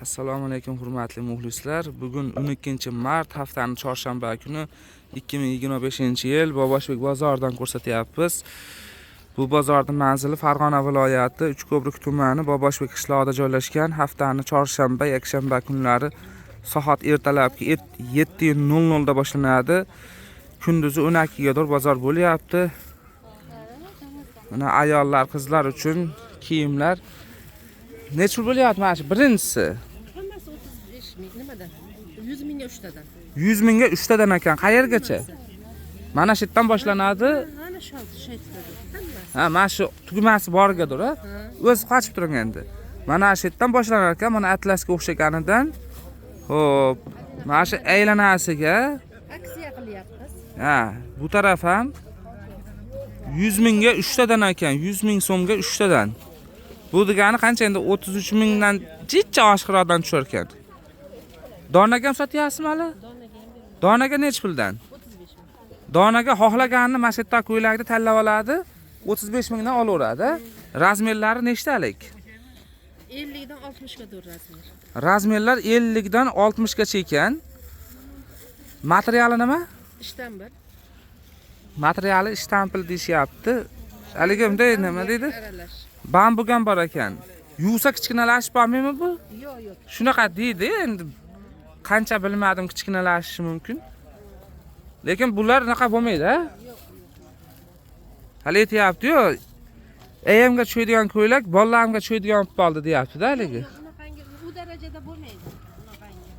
Assalomu alaykum hurmatli muxlislar. Bugun 12-mart, haftaning chorshanba kuni 2025-yil Boboshbek bozoridan ko'rsatyapmiz. Bu bozorning manzili Farg'ona viloyati Uchko'prik tumani Boboshbek qishlog'ida joylashgan. Haftaning chorshanba, yakshanba kunlari soat ertalabki 7:00 da boshlanadi. Kunduzi 12 ga to'g'ri bozor bo'lyapti. Mana ayollar, qizlar uchun kiyimlar. Necha pul bo'lyapti mana shu birinchisi? Hammasi 35 ming nimadan? 100 mingga uchtadan. 100 mingga uchtadan ekan. Qayergacha? Mana shu yerdan boshlanadi. Mana shu shaytdadir. Hammasi. Ha, mana shu tugmasi borigadir, ha? Ha. O'zi qochib turgan endi. Mana shu yerdan boshlanar ekan, mana atlasga o'xshaganidan. Xo'p, mana shu aylanasiga, Aksiya qilyapmiz. ha, bu taraf ham 100 mingga uchtadan ekan, 100 ming so'mga uchtadan. Bu degani qancha endi 33 mingdan jicha oshiqroqdan tushar ekan. Donaga ham sotyapsizmi hali? Donaga ham beraman. Donaga necha puldan? 35 ming. Donaga xohlaganini mana shu yerda ko'ylakni tanlab oladi, 35 mingdan olaveradi. Razmerlari nechtalik? 50 dan 60 ga to'g'ri razmer. Razmerlar 50 dan 60 gacha ekan. Materiali nima? Ishdan bir. Materiali ishtampil deyishyapti. Haligi bunday nima deydi? Aralash. Bambuk ham bor ekan. Yuvsa kichkinalashib bormaydimi bu? Yo'q, yo'q. Shunaqa deydi, endi qancha bilmadim kichkinalashishi mumkin. Lekin bular unaqa bo'lmaydi, ha? Hali aytyapti-yu, ayamga tushadigan ko'ylak bolalarimga tushadigan bo'lib qoldi deyapti-da haligi. Yo'q, unaqangi u darajada bo'lmaydi. Unaqangi.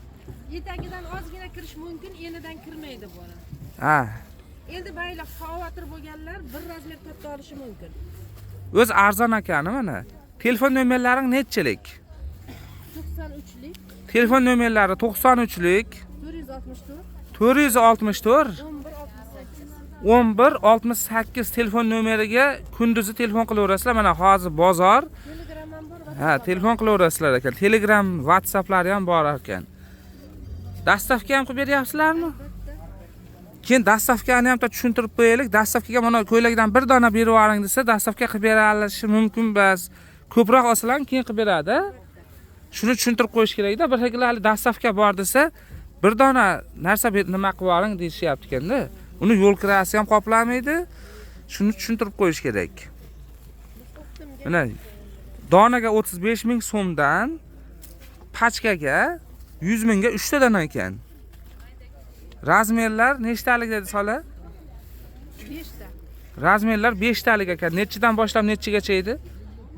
Etagidan ozgina kirish mumkin, enidan kirmaydi bora. Ha, Endi mayli xavotir bo'lganlar bir razmer katta olishi mumkin. o'zi arzon ekan mana. Telefon nomerlaring nechilik? 93lik Telefon nomerlari 93lik 464 464 11 68. 11 68 telefon nomeriga kunduzi telefon qilaverasizlar. Mana hozir bozor. Telegram ham bor, Ha, telefon qilaverasizlar ekan. Telegram, WhatsApplari ham bor ekan. Dastavka ham qilib beryapsizlarmi? Keyin dastavkani ham tushuntirib qo'yaylik. Dastavkaga mana ko'ylakdan bir dona berib yuboring desa, dastavka qilib bera olishi mumkin emas. Ko'proq olsalar keyin qilib beradi. Shuni tushuntirib qo'yish kerakda. Bir xil hali dastavka bor desa, bir dona narsa nima qilib yuboring deyishyapti ekanda. Uni yo'l kirasi ham qoplamaydi. Shuni tushuntirib qo'yish kerak. Mana donaga 35 ming so'mdan, pachkaga 100 mingga uchtadan ekan. Razmerlar nechtalik dedi sola? 5 ta. Razmerlar 5 talik ekan. Nechidan boshlab nechigacha edi?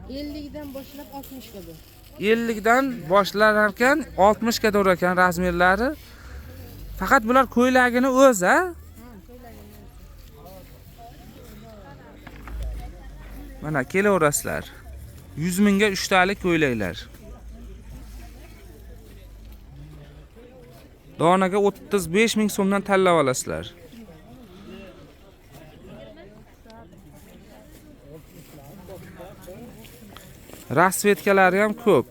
50 dan boshlab 60 ga bu. 50 dan boshlar ekan, 60 ga to'g'ri ekan razmerlari. Faqat bular ko'ylagini o'zi, ha? Mana kelaverasizlar. 100 mingga 3 talik ko'ylaklar. Donaga 35 ming so'mdan tanlab olasizlar. Rasvetkalari ham ko'p.